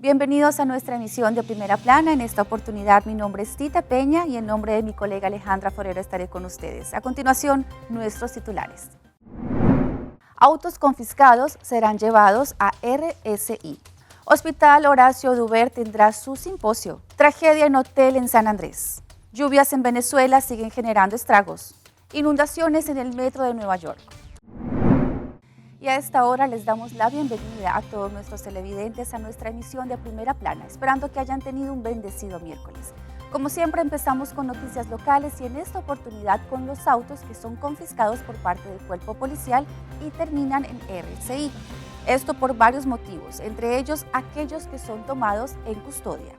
Bienvenidos a nuestra emisión de Primera Plana. En esta oportunidad mi nombre es Tita Peña y en nombre de mi colega Alejandra Forero estaré con ustedes. A continuación, nuestros titulares. Autos confiscados serán llevados a RSI. Hospital Horacio Oduber tendrá su simposio. Tragedia en hotel en San Andrés. Lluvias en Venezuela siguen generando estragos. Inundaciones en el metro de Nueva York. Y a esta hora les damos la bienvenida a todos nuestros televidentes a nuestra emisión de Primera Plana, esperando que hayan tenido un bendecido miércoles. Como siempre empezamos con noticias locales y en esta oportunidad con los autos que son confiscados por parte del cuerpo policial y terminan en RCI. Esto por varios motivos, entre ellos aquellos que son tomados en custodia.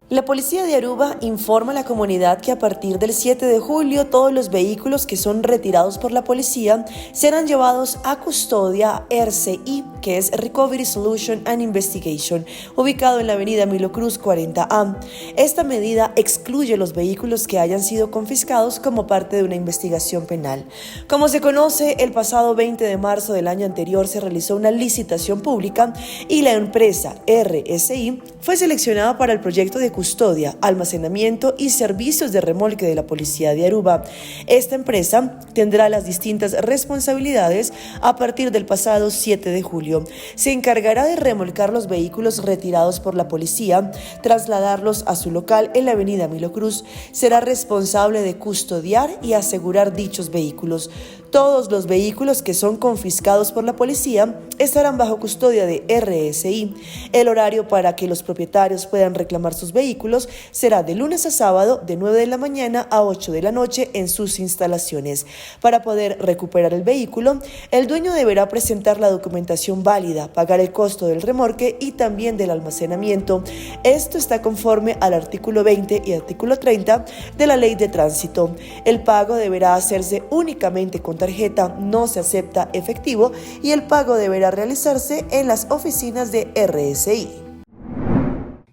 La policía de Aruba informa a la comunidad que a partir del 7 de julio todos los vehículos que son retirados por la policía serán llevados a custodia RCI, que es Recovery Solution and Investigation, ubicado en la avenida Milo Cruz 40A. Esta medida excluye los vehículos que hayan sido confiscados como parte de una investigación penal. Como se conoce, el pasado 20 de marzo del año anterior se realizó una licitación pública y la empresa RSI fue seleccionada para el proyecto de custodia, almacenamiento y servicios de remolque de la Policía de Aruba. Esta empresa tendrá las distintas responsabilidades a partir del pasado 7 de julio. Se encargará de remolcar los vehículos retirados por la policía, trasladarlos a su local en la avenida Milo Cruz. Será responsable de custodiar y asegurar dichos vehículos. Todos los vehículos que son confiscados por la policía estarán bajo custodia de RSI. El horario para que los propietarios puedan reclamar sus vehículos será de lunes a sábado de 9 de la mañana a 8 de la noche en sus instalaciones. Para poder recuperar el vehículo, el dueño deberá presentar la documentación válida, pagar el costo del remorque y también del almacenamiento. Esto está conforme al artículo 20 y artículo 30 de la Ley de Tránsito. El pago deberá hacerse únicamente con tarjeta, no se acepta efectivo y el pago deberá realizarse en las oficinas de RSI.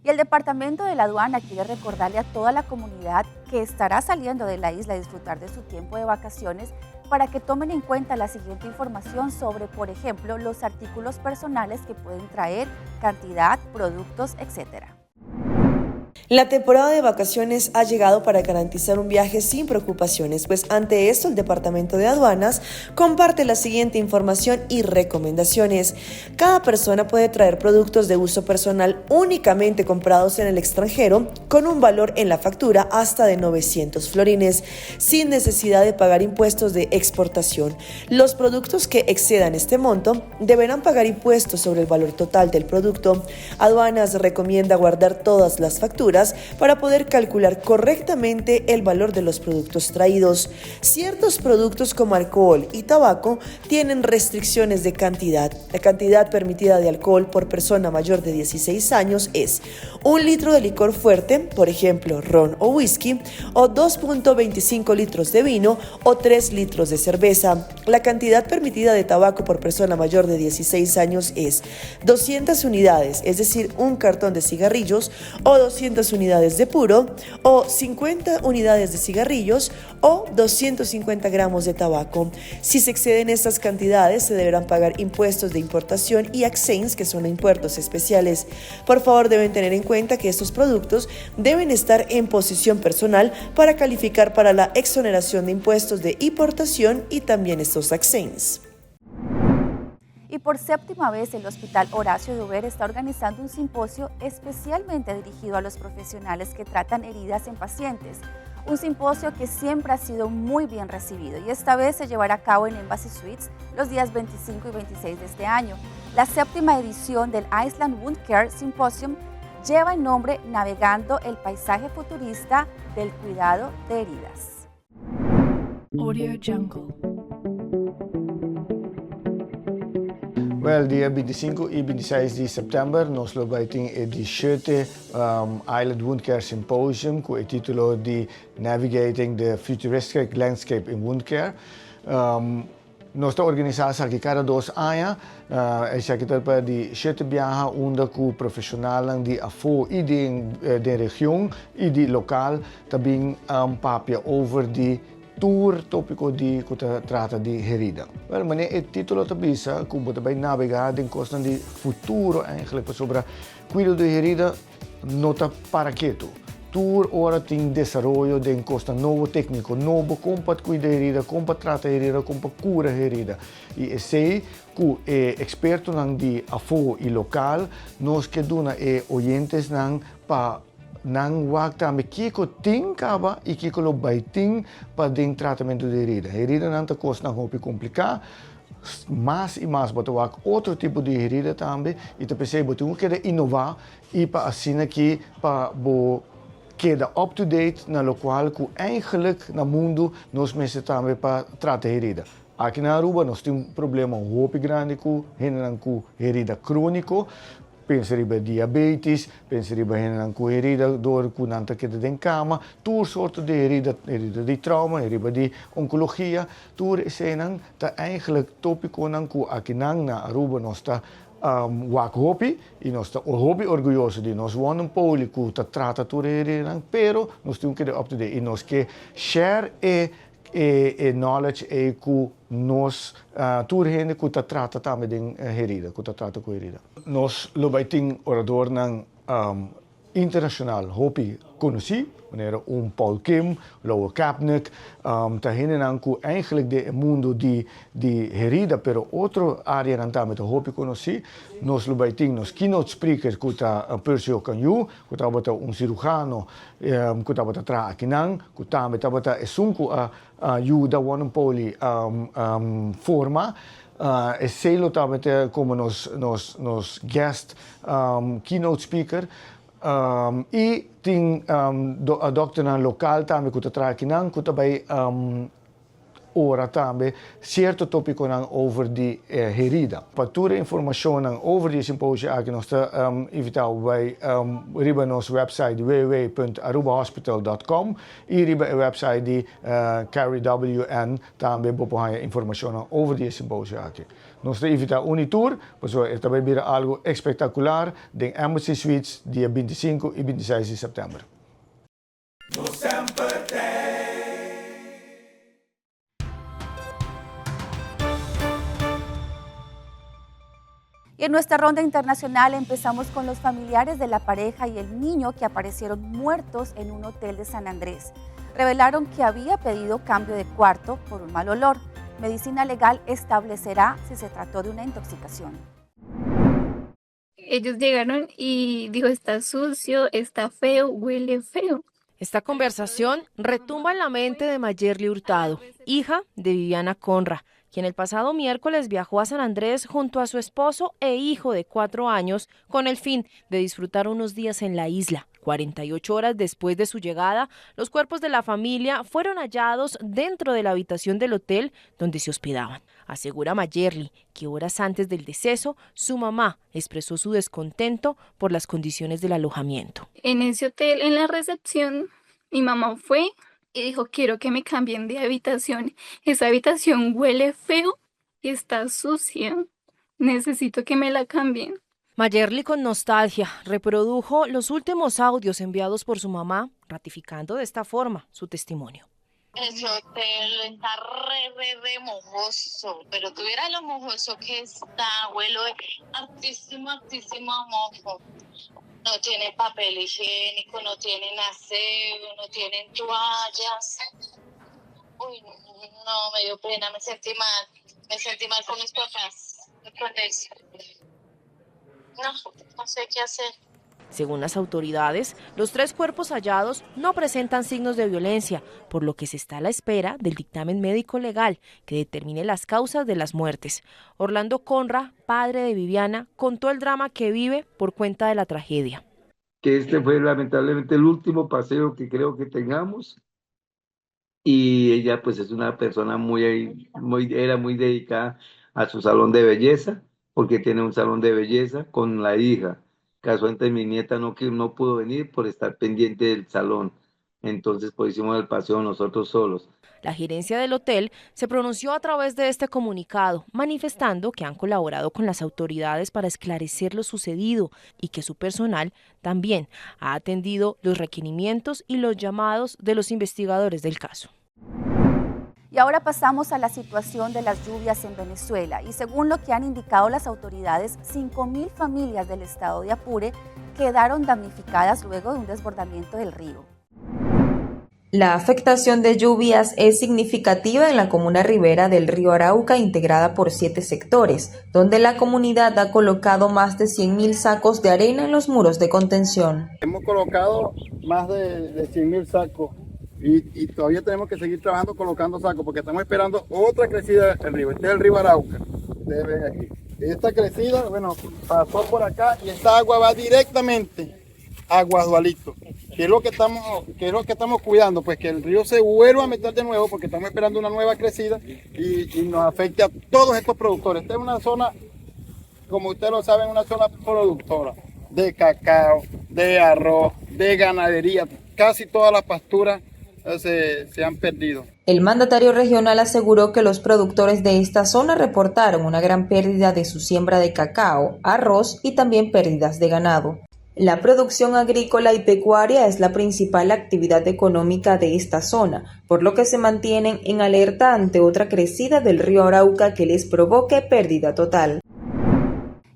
Y el Departamento de la Aduana quiere recordarle a toda la comunidad que estará saliendo de la isla a disfrutar de su tiempo de vacaciones para que tomen en cuenta la siguiente información sobre, por ejemplo, los artículos personales que pueden traer, cantidad, productos, etcétera. La temporada de vacaciones ha llegado para garantizar un viaje sin preocupaciones, pues ante esto el Departamento de Aduanas comparte la siguiente información y recomendaciones. Cada persona puede traer productos de uso personal únicamente comprados en el extranjero con un valor en la factura hasta de 900 florines, sin necesidad de pagar impuestos de exportación. Los productos que excedan este monto deberán pagar impuestos sobre el valor total del producto. Aduanas recomienda guardar todas las facturas para poder calcular correctamente el valor de los productos traídos. Ciertos productos como alcohol y tabaco tienen restricciones de cantidad. La cantidad permitida de alcohol por persona mayor de 16 años es 1 litro de licor fuerte, por ejemplo, ron o whisky, o 2.25 litros de vino o 3 litros de cerveza. La cantidad permitida de tabaco por persona mayor de 16 años es 200 unidades, es decir, un cartón de cigarrillos, o 200 unidades de puro, o 50 unidades de cigarrillos, o 250 gramos de tabaco. Si se exceden estas cantidades, se deberán pagar impuestos de importación y accijns, que son impuestos especiales. Por favor, deben tener en cuenta que estos productos deben estar en posición personal para calificar para la exoneración de impuestos de importación y también estos accijns. Y por séptima vez el Hospital Horacio Oduber está organizando un simposio especialmente dirigido a los profesionales que tratan heridas en pacientes. Un simposio que siempre ha sido muy bien recibido y esta vez se llevará a cabo en Embassy Suites los días 25 y 26 de este año. La séptima edición del Island Wound Care Symposium lleva el nombre Navegando el paisaje futurista del cuidado de heridas. Audio Jungle. Well, dia 25 y 26 di september nos lo bay tin e di shete Island Wound Care Symposium cu e titulo di Navigating the Futuristic Landscape in Wound Care. Nos ta organisa esaki cada 2 aña. Esaki ta pa di shete biaha unda cu profesionalnan di afo y den region y di local ta bin papia over di Tur tópiko di ku ta trata di herida. Wèl, manera e título ta bisa ku bo ta bai nabegá den kosnan di futuro eigenlijk pasobra kuido di herida no ta para ketu. Tur ora tin desaroyo den kosnan nobo, tékniko nobo kon pa kuida herida, kon pa trata herida, kon pa kura herida. I esei ku e ekspertonan di afó i lokal nos ke duna e oyentesnan pa Nan wak tambe kiko tin kaba i kiko lo bai tin pa den tratamentu di herida. Heridanan ta kosnan hopi kompliká, mas i mas bo ta wak otro tipo di herida tambe i ta p'esei bo tin ku keda inová i pa asina ki pa bo keda up to date na lokual ku eigenlijk na mundu nos mester tambe pa trata herida. Aki na Aruba nos tin un problema hopi grandi ku hendenan ku herida króniko. Pensa riba diabetes, pensa riba hendenan ku herida dor ku nan ta keda den kama, tur sorto di herida, herida di trauma, herida di onkologia, tur eseinan ta eigenlijk topikonan ku akinan na Aruba nos ta wak hopi i nos ta hopi orguyoso di nos wonen poli ku ta trata tur e heridanan, pero nos tin ku keda up to date i nos ke share e E knowledge ei ku nos tur hende ku ta trata tambe den herida, ku ta trata ku herida. Nos lo bai tin oradornan internashonal hopi konosí, manera un Paul Kim, Lowell Kapnick, ta hendenan ku eigenlijk den e mundu di di herida, pero otro areanan tambe ta hopi konosí. Nos lo bai tin nos keynote spreaker ku ta Percy Okanyu, ku tabata un sirujano ku tabata traha akinan, ku tambe tabata esun ku a yuda Wonenpoli forma. Esei lo tabata komo nos guest keynote speaker. I tin dòkternan lokal tambe ku ta traha akinan ku ta bai Ora tambe cierto topiconan over di e herida. Pa tur e informacionnan over di e simposio aki nos ta invita bo bay riba nos website www.arubahospital dot com y riba e website di Carry WN tambe bo por haya informacionnan over di e simposio aki. Nos ta invita un y tur pasobra e ta bay bira algo espectacular den Embassy Suites dia 25 y 26 di september. Nos semper t'ei. Y en nuestra ronda internacional empezamos con los familiares de la pareja y el niño que aparecieron muertos en un hotel de San Andrés. Revelaron que había pedido cambio de cuarto por un mal olor. Medicina legal establecerá si se trató de una intoxicación. Ellos llegaron y dijo, está sucio, está feo, huele feo. Esta conversación retumba en la mente de Mayerly Hurtado, hija de Viviana Conra, quien el pasado miércoles viajó a San Andrés junto a su esposo e hijo de cuatro años con el fin de disfrutar unos días en la isla. 48 horas después de su llegada, los cuerpos de la familia fueron hallados dentro de la habitación del hotel donde se hospedaban. Asegura Mayerly que horas antes del deceso, su mamá expresó su descontento por las condiciones del alojamiento. En ese hotel, en la recepción, mi mamá fue y dijo, quiero que me cambien de habitación. Esa habitación huele feo y está sucia. Necesito que me la cambien. Mayerly con nostalgia reprodujo los últimos audios enviados por su mamá, ratificando de esta forma su testimonio. Ese hotel está re, re, re mojoso, pero tuviera lo mojoso que está, huelo hartísimo, hartísimo a mofo. No tiene papel higiénico, no tienen aseo, no tienen toallas. Uy, no, me dio pena, me sentí mal, me sentí mal con mis papás, con eso. No, no sé qué hacer. Según las autoridades, los tres cuerpos hallados no presentan signos de violencia, por lo que se está a la espera del dictamen médico legal que determine las causas de las muertes. Orlando Conra, padre de Viviana, contó el drama que vive por cuenta de la tragedia. Que este fue lamentablemente el último paseo que creo que tengamos y ella pues es una persona muy, muy, era muy dedicada a su salón de belleza, porque tiene un salón de belleza con la hija. Casualmente mi nieta no, no pudo venir por estar pendiente del salón. Entonces pues hicimos el paseo nosotros solos. La gerencia del hotel se pronunció a través de este comunicado, manifestando que han colaborado con las autoridades para esclarecer lo sucedido y que su personal también ha atendido los requerimientos y los llamados de los investigadores del caso. Y ahora pasamos a la situación de las lluvias en Venezuela. Y según lo que han indicado las autoridades, 5.000 familias del estado de Apure quedaron damnificadas luego de un desbordamiento del río. La afectación de lluvias es significativa en la comuna ribera del río Arauca, integrada por siete sectores, donde la comunidad ha colocado más de 100.000 sacos de arena en los muros de contención. Hemos colocado más de 100.000 sacos y, todavía tenemos que seguir trabajando colocando sacos porque estamos esperando otra crecida del río. Este es el río Arauca. Ustedes ven aquí. Esta crecida, bueno, pasó por acá y esta agua va directamente a Guasdualito. ¿Qué es lo que estamos, qué es lo que estamos cuidando? Pues que el río se vuelva a meter de nuevo porque estamos esperando una nueva crecida y, y nos afecte a todos estos productores. Esta es una zona, como ustedes lo saben, una zona productora de cacao, de arroz, de ganadería. Casi todas las pasturas se, se han perdido. El mandatario regional aseguró que los productores de esta zona reportaron una gran pérdida de su siembra de cacao, arroz y también pérdidas de ganado. La producción agrícola y pecuaria es la principal actividad económica de esta zona, por lo que se mantienen en alerta ante otra crecida del río Arauca que les provoque pérdida total.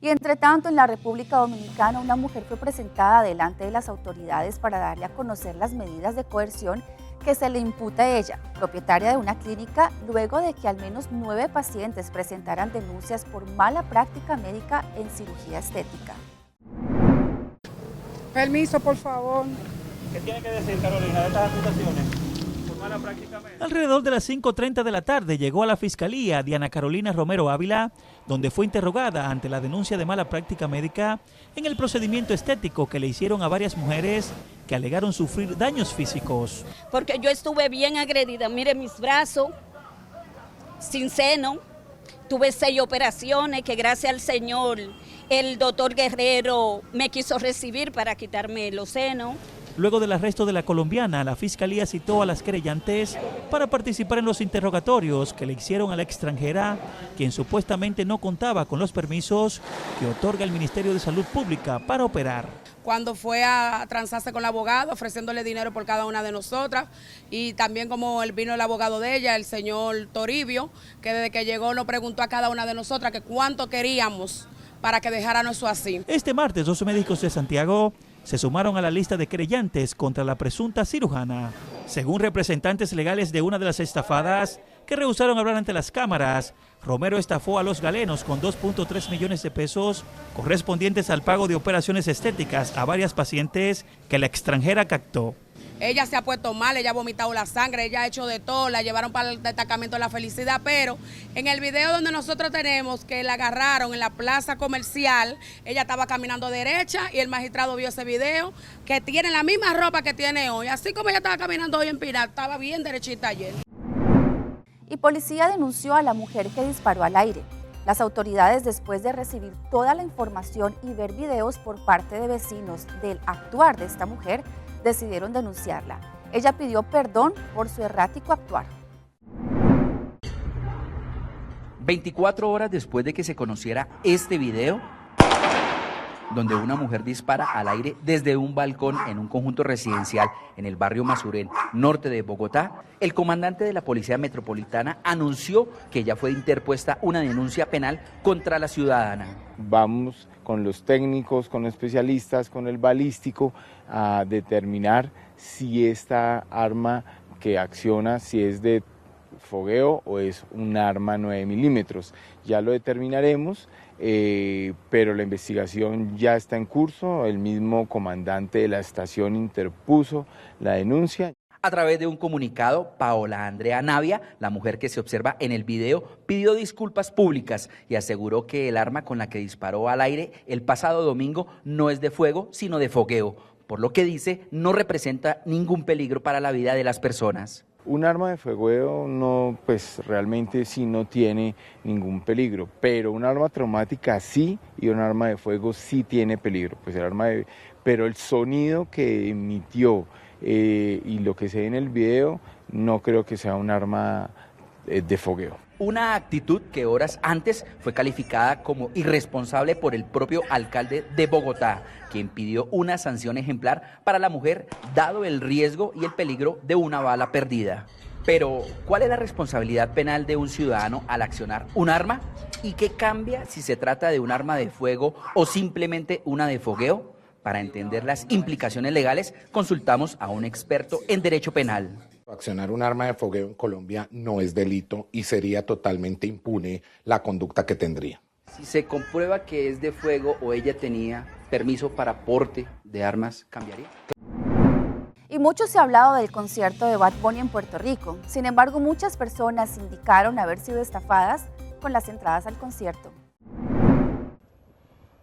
Y entre tanto, en la República Dominicana, una mujer fue presentada delante de las autoridades para darle a conocer las medidas de coerción que se le imputa a ella, propietaria de una clínica, luego de que al menos nueve pacientes presentaran denuncias por mala práctica médica en cirugía estética. Permiso, por favor. ¿Qué tiene que decir, Carolina, de estas acusaciones? Por mala práctica médica. Alrededor de las 5.30 de la tarde llegó a la fiscalía Diana Carolina Romero Ávila, donde fue interrogada ante la denuncia de mala práctica médica en el procedimiento estético que le hicieron a varias mujeres que alegaron sufrir daños físicos. Porque yo estuve bien agredida, mire mis brazos, sin seno, tuve seis operaciones que gracias al Señor el doctor Guerrero me quiso recibir para quitarme los senos. Luego del arresto de la colombiana, la fiscalía citó a las querellantes para participar en los interrogatorios que le hicieron a la extranjera, quien supuestamente no contaba con los permisos que otorga el Ministerio de Salud Pública para operar. Cuando fue a transarse con el abogado, ofreciéndole dinero por cada una de nosotras, y también como el vino el abogado de ella, el señor Toribio, que desde que llegó nos preguntó a cada una de nosotras que cuánto queríamos para que dejaran eso así. Este martes, dos médicos de Santiago se sumaron a la lista de querellantes contra la presunta cirujana. Según representantes legales de una de las estafadas que rehusaron hablar ante las cámaras, Romero estafó a los galenos con 2.3 millones de pesos correspondientes al pago de operaciones estéticas a varias pacientes que la extranjera captó. Ella se ha puesto mal, ella ha vomitado la sangre, ella ha hecho de todo, la llevaron para el destacamento de la felicidad, pero en el video donde nosotros tenemos que la agarraron en la plaza comercial, ella estaba caminando derecha y el magistrado vio ese video, que tiene la misma ropa que tiene hoy, así como ella estaba caminando hoy en Pinar, estaba bien derechita ayer. Y policía denunció a la mujer que disparó al aire. Las autoridades, después de recibir toda la información y ver videos por parte de vecinos del actuar de esta mujer, decidieron denunciarla. Ella pidió perdón por su errático actuar. 24 horas después de que se conociera este video, donde una mujer dispara al aire desde un balcón en un conjunto residencial en el barrio Mazurén, norte de Bogotá, el comandante de la Policía Metropolitana anunció que ya fue interpuesta una denuncia penal contra la ciudadana. Vamos con los técnicos, con los especialistas, con el balístico a determinar si esta arma que acciona, si es de fogueo o es un arma 9 milímetros. Ya lo determinaremos, pero la investigación ya está en curso. El mismo comandante de la estación interpuso la denuncia. A través de un comunicado, Paola Andrea Navia, la mujer que se observa en el video, pidió disculpas públicas y aseguró que el arma con la que disparó al aire el pasado domingo no es de fuego, sino de fogueo, por lo que dice no representa ningún peligro para la vida de las personas. Un arma de fuego no, pues realmente sí no tiene ningún peligro, pero un arma traumática sí y un arma de fuego sí tiene peligro. Pues el arma de, pero el sonido que emitió y lo que se ve en el video no creo que sea un arma de fogueo. Una actitud que horas antes fue calificada como irresponsable por el propio alcalde de Bogotá, quien pidió una sanción ejemplar para la mujer, dado el riesgo y el peligro de una bala perdida. Pero, ¿cuál es la responsabilidad penal de un ciudadano al accionar un arma? ¿Y qué cambia si se trata de un arma de fuego o simplemente una de fogueo? Para entender las implicaciones legales, consultamos a un experto en derecho penal. Accionar un arma de fogueo en Colombia no es delito y sería totalmente impune la conducta que tendría. Si se comprueba que es de fuego o ella tenía permiso para porte de armas, ¿cambiaría? Y mucho se ha hablado del concierto de Bad Bunny en Puerto Rico. Sin embargo, muchas personas indicaron haber sido estafadas con las entradas al concierto.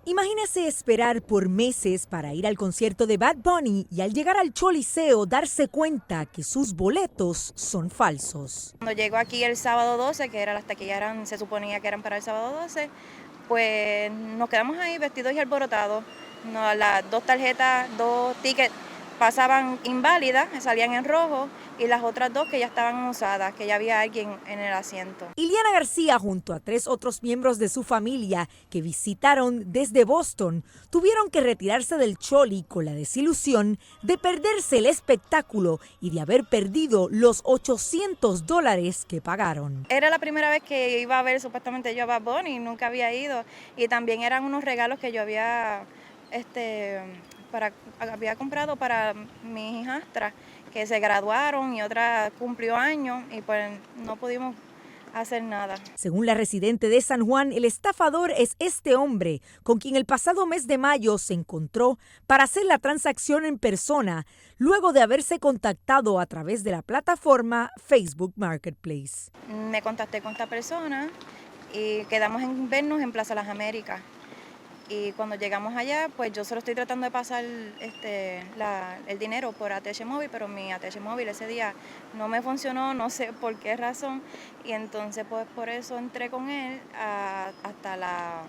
Imagínese esperar por meses para ir al concierto de Bad Bunny y al llegar al Choliseo darse cuenta que sus boletos son falsos. Cuando llegó aquí el sábado 12, que era las taquillas eran, se suponía que eran para el sábado 12, pues nos quedamos ahí vestidos y alborotados. No, las dos tarjetas, dos tickets pasaban inválidas, salían en rojo, y las otras dos que ya estaban usadas, que ya había alguien en el asiento. Iliana García, junto a tres otros miembros de su familia que visitaron desde Boston, tuvieron que retirarse del Choli con la desilusión de perderse el espectáculo y de haber perdido los $800 que pagaron. Era la primera vez que iba a ver supuestamente yo a Bad Bunny, nunca había ido, y también eran unos regalos que yo había, había comprado para mis hijastras que se graduaron y otra cumplió años y pues no pudimos hacer nada. Según la residente de San Juan, el estafador es este hombre con quien el pasado mes de mayo se encontró para hacer la transacción en persona, luego de haberse contactado a través de la plataforma Facebook Marketplace. Me contacté con esta persona y quedamos en vernos en Plaza Las Américas. Y cuando llegamos allá, pues yo solo estoy tratando de pasar el dinero por ATH móvil, pero mi ATH móvil ese día no me funcionó, no sé por qué razón. Y entonces pues por eso entré con él hasta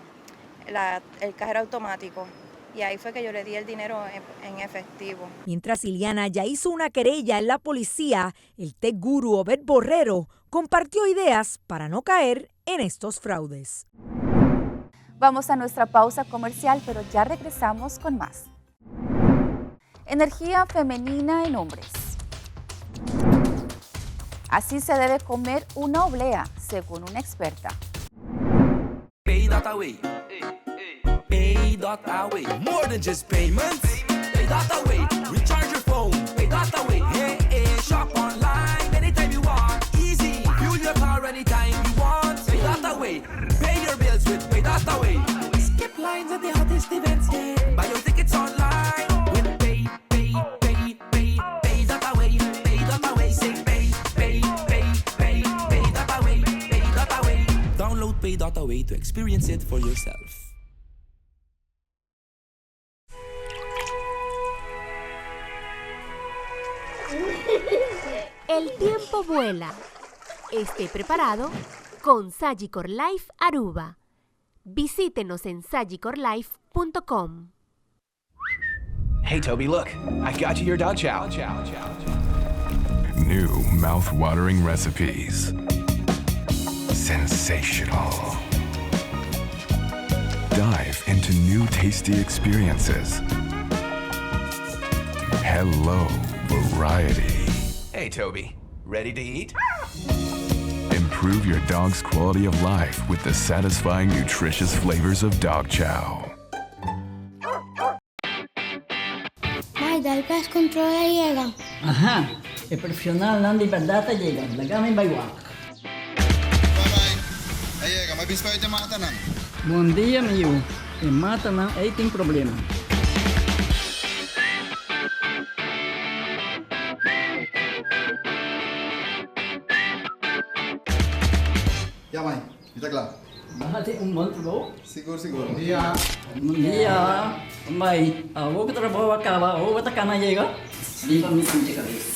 el cajero automático. Y ahí fue que yo le di el dinero en efectivo. Mientras Iliana ya hizo una querella en la policía, el tech guru Obed Borrero compartió ideas para no caer en estos fraudes. Vamos a nuestra pausa comercial, pero ya regresamos con más. Energía femenina en hombres. Así se debe comer una oblea, según una experta. Pay.away. Pay.away. More than just payments. Pay.away. Recharge your phone. Pay.away. Hey, hey. Shop online anytime you want. Easy. Fuel your car anytime you want. Pay.away. Pay your bills with Pay.away. Skip lines at the hottest events. Yeah. Buy your tickets online with Pay, Pay, Pay, Pay, Pay.away. Pay.away. Say Pay, Pay, Pay, Pay, Pay.away. Pay.away. Download Pay.away to experience it for yourself. El tiempo vuela. Esté preparado con Sagicor Life Aruba. Visítenos en sagicorlife.com. Hey Toby, look, I got you your dog chow. New mouth-watering recipes. Sensational. Dive into new tasty experiences. Hello, variety. Hey Toby, ready to eat? Improve your dog's quality of life with the satisfying, nutritious flavors of dog chow. Mai, dal pest control a yega. Aha, e profesionalnan di berdad a yega, laga mi bai wak. A yega, mi a bisa e matanan. Bon dia mi yu, e matanan ei tin problema. Ya mai, mi ta kla. Bo a hasi un bon trabou? Sigur, sigur. Bon dia. Bon dia. Mai, awor ku trabou a kaba, awor bo ta kana yega? Riba mi pinche kabes.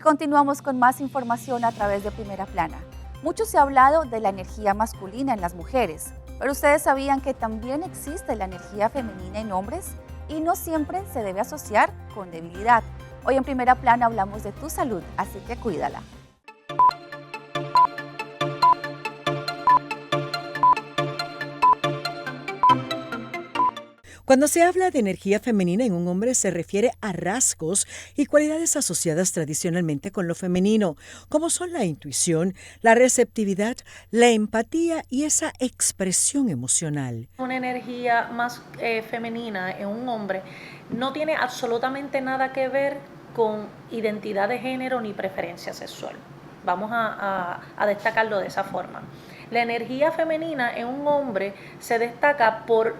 continuamos con más información a través de Primera Plana. Mucho se ha hablado de la energía masculina en las mujeres, pero ustedes sabían que también existe la energía femenina en hombres y no siempre se debe asociar con debilidad. Hoy en Primera Plana hablamos de tu salud, así que cuídala. Cuando se habla de energía femenina en un hombre se refiere a rasgos y cualidades asociadas tradicionalmente con lo femenino, como son la intuición, la receptividad, la empatía y esa expresión emocional. Una energía más eh, femenina en un hombre no tiene absolutamente nada que ver con identidad de género ni preferencia sexual. Vamos a, destacarlo de esa forma. La energía femenina en un hombre se destaca por,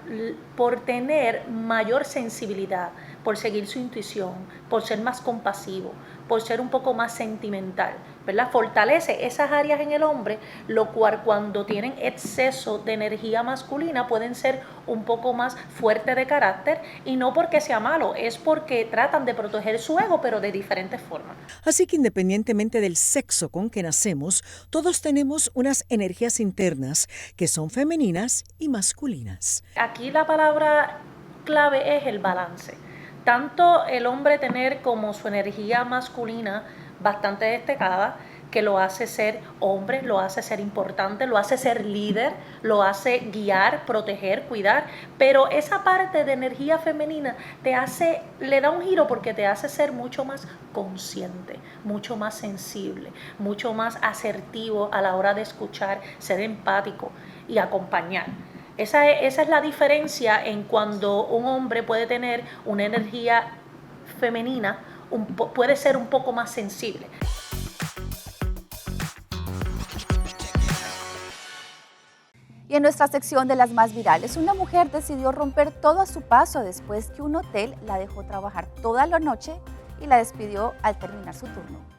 por tener mayor sensibilidad, por seguir su intuición, por ser más compasivo, por ser un poco más sentimental. ¿Verdad? Fortalece esas áreas en el hombre, lo cual cuando tienen exceso de energía masculina pueden ser un poco más fuerte de carácter y no porque sea malo, es porque tratan de proteger su ego, pero de diferentes formas. Así que independientemente del sexo con que nacemos, todos tenemos unas energías internas que son femeninas y masculinas. Aquí la palabra clave es el balance. Tanto el hombre tener como su energía masculina bastante destacada, que lo hace ser hombre, lo hace ser importante, lo hace ser líder, lo hace guiar, proteger, cuidar, pero esa parte de energía femenina te hace, le da un giro porque te hace ser mucho más consciente, mucho más sensible, mucho más asertivo a la hora de escuchar, ser empático y acompañar. Esa es, esa es la diferencia en cuando un hombre puede tener una energía femenina, puede ser un poco más sensible. Y en nuestra sección de las más virales, una mujer decidió romper todo a su paso después que un hotel la dejó trabajar toda la noche y la despidió al terminar su turno.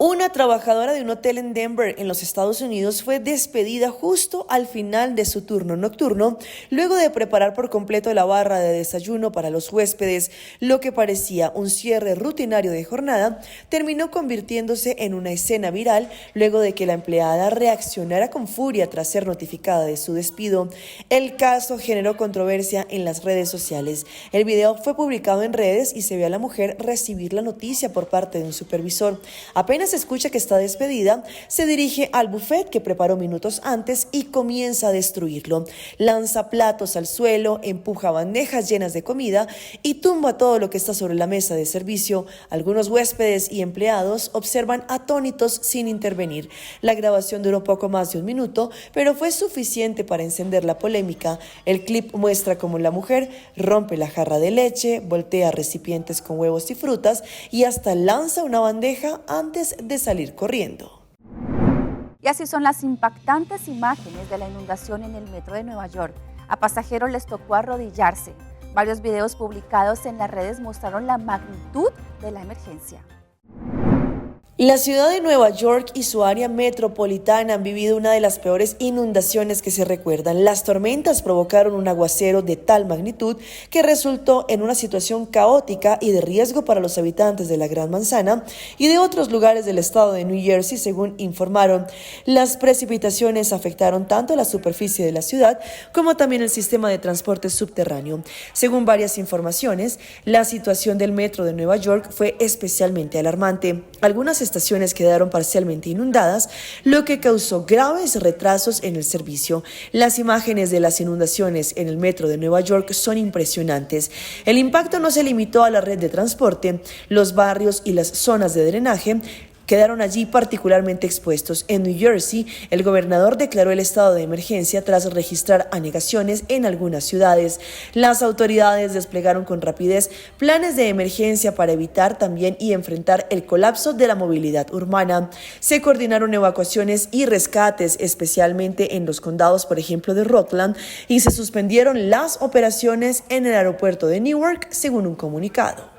Una trabajadora de un hotel en Denver, en los Estados Unidos, fue despedida justo al final de su turno nocturno, luego de preparar por completo la barra de desayuno para los huéspedes. Lo que parecía un cierre rutinario de jornada terminó convirtiéndose en una escena viral luego de que la empleada reaccionara con furia tras ser notificada de su despido. El caso generó controversia en las redes sociales. El video fue publicado en redes y se ve a la mujer recibir la noticia por parte de un supervisor. Apenas escucha que está despedida, se dirige al buffet que preparó minutos antes y comienza a destruirlo. Lanza platos al suelo, empuja bandejas llenas de comida y tumba todo lo que está sobre la mesa de servicio. Algunos huéspedes y empleados observan atónitos sin intervenir. La grabación duró poco más de un minuto, pero fue suficiente para encender la polémica. El clip muestra cómo la mujer rompe la jarra de leche, voltea recipientes con huevos y frutas y hasta lanza una bandeja antes de salir corriendo. Y así son las impactantes imágenes de la inundación en el metro de Nueva York. A pasajeros les tocó arrodillarse. Varios videos publicados en las redes mostraron la magnitud de la emergencia. La ciudad de Nueva York y su área metropolitana han vivido una de las peores inundaciones que se recuerdan. Las tormentas provocaron un aguacero de tal magnitud que resultó en una situación caótica y de riesgo para los habitantes de la Gran Manzana y de otros lugares del estado de New Jersey, según informaron. Las precipitaciones afectaron tanto la superficie de la ciudad como también el sistema de transporte subterráneo. Según varias informaciones, la situación del metro de Nueva York fue especialmente alarmante. Algunas estaciones quedaron parcialmente inundadas, lo que causó graves retrasos en el servicio. Las imágenes de las inundaciones en el metro de Nueva York son impresionantes. El impacto no se limitó a la red de transporte, los barrios y las zonas de drenaje quedaron allí particularmente expuestos. En New Jersey, el gobernador declaró el estado de emergencia tras registrar anegaciones en algunas ciudades. Las autoridades desplegaron con rapidez planes de emergencia para evitar también y enfrentar el colapso de la movilidad urbana. Se coordinaron evacuaciones y rescates, especialmente en los condados, por ejemplo, de Rockland, y se suspendieron las operaciones en el aeropuerto de Newark, según un comunicado.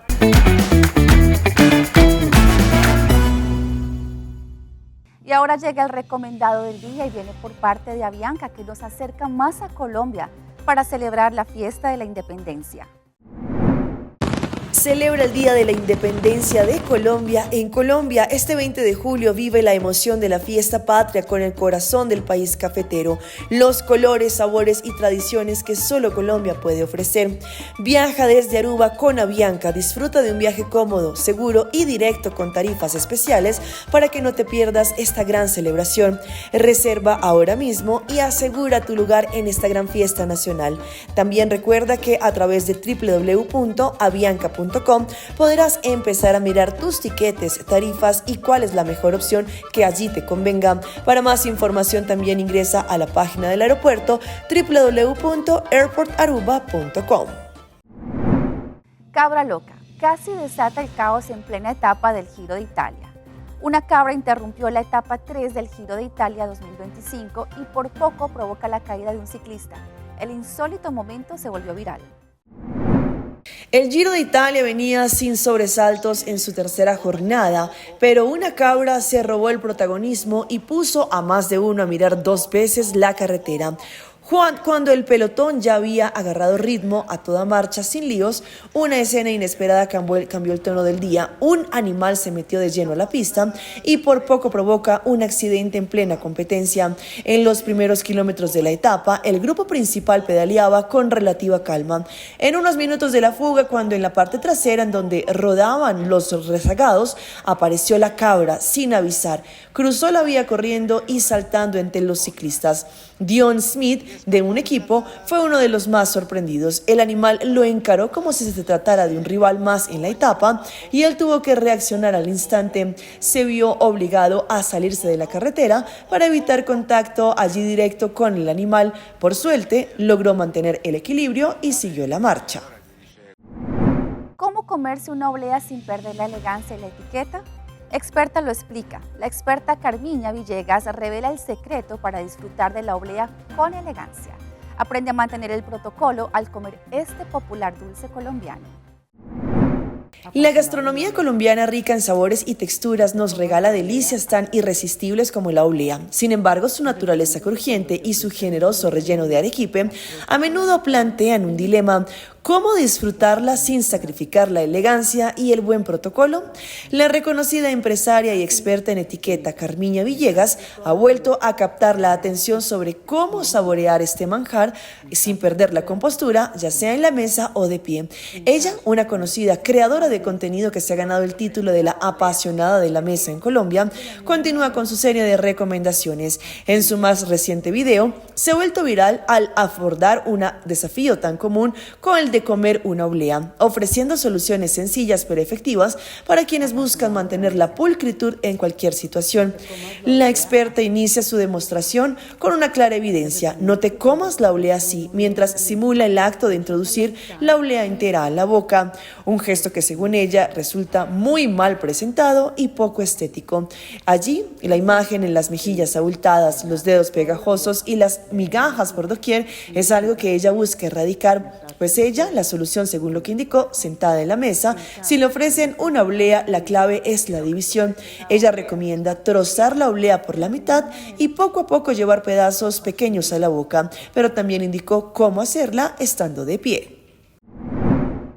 Y ahora llega el recomendado del día y viene por parte de Avianca, que nos acerca más a Colombia para celebrar la fiesta de la independencia. Celebra el Día de la Independencia de Colombia en Colombia. Este 20 de julio vive la emoción de la fiesta patria con el corazón del país cafetero, los colores, sabores y tradiciones que solo Colombia puede ofrecer. Viaja desde Aruba con Avianca, disfruta de un viaje cómodo, seguro y directo con tarifas especiales para que no te pierdas esta gran celebración. Reserva ahora mismo y asegura tu lugar en esta gran fiesta nacional. También recuerda que a través de www.avianca.com podrás empezar a mirar tus tiquetes, tarifas y cuál es la mejor opción que allí te convenga. Para más información también ingresa a la página del aeropuerto www.airportaruba.com. Cabra loca casi desata el caos en plena etapa del Giro de Italia. Una cabra interrumpió la etapa 3 del Giro de Italia 2025 y por poco provoca la caída de un ciclista. El insólito momento se volvió viral. El Giro de Italia venía sin sobresaltos en su tercera jornada, pero una cabra se robó el protagonismo y puso a más de uno a mirar dos veces la carretera. Juan, cuando el pelotón ya había agarrado ritmo a toda marcha sin líos, una escena inesperada cambió el, cambió el tono del día. Un animal se metió de lleno a la pista y por poco provoca un accidente en plena competencia. En los primeros kilómetros de la etapa, el grupo principal pedaleaba con relativa calma. En unos minutos de la fuga, cuando en la parte trasera, en donde rodaban los rezagados, apareció la cabra sin avisar. Cruzó la vía corriendo y saltando entre los ciclistas. Dion Smith, de un equipo, fue uno de los más sorprendidos. El animal lo encaró como si se tratara de un rival más en la etapa y él tuvo que reaccionar al instante. Se vio obligado a salirse de la carretera para evitar contacto allí directo con el animal. Por suerte, logró mantener el equilibrio y siguió la marcha. ¿Cómo comerse una oblea sin perder la elegancia y la etiqueta? Experta lo explica. La experta Carmiña Villegas revela el secreto para disfrutar de la oblea con elegancia. Aprende a mantener el protocolo al comer este popular dulce colombiano. La gastronomía colombiana rica en sabores y texturas nos regala delicias tan irresistibles como la oblea. Sin embargo, su naturaleza crujiente y su generoso relleno de arequipe a menudo plantean un dilema. ¿Cómo disfrutarla sin sacrificar la elegancia y el buen protocolo? La reconocida empresaria y experta en etiqueta Carmiña Villegas ha vuelto a captar la atención sobre cómo saborear este manjar sin perder la compostura, ya sea en la mesa o de pie. Ella, una conocida creadora de contenido que se ha ganado el título de la apasionada de la mesa en Colombia, continúa con su serie de recomendaciones. En su más reciente video, se ha vuelto viral al abordar un desafío tan común con el de comer una oblea, ofreciendo soluciones sencillas pero efectivas para quienes buscan mantener la pulcritud en cualquier situación. La experta inicia su demostración con una clara evidencia: no te comas la oblea así, mientras simula el acto de introducir la oblea entera a la boca, un gesto que según ella resulta muy mal presentado y poco estético. Allí, la imagen en las mejillas abultadas, los dedos pegajosos y las migajas por doquier es algo que ella busca erradicar, pues ella, la solución según lo que indicó, sentada en la mesa, si le ofrecen una oblea, la clave es la división. Ella recomienda trozar la oblea por la mitad y poco a poco llevar pedazos pequeños a la boca, pero también indicó cómo hacerla estando de pie.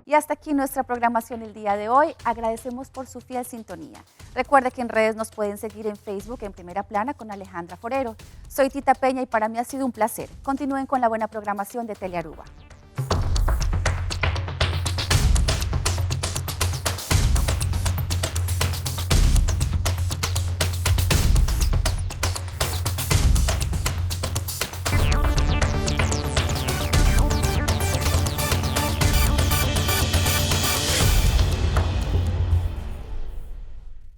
Y hasta aquí nuestra programación el día de hoy. Agradecemos por su fiel sintonía. Recuerde que en redes nos pueden seguir en Facebook en Primera Plana con Alejandra Forero. Soy Tita Peña y para mí ha sido un placer. Continúen con la buena programación de Telearuba.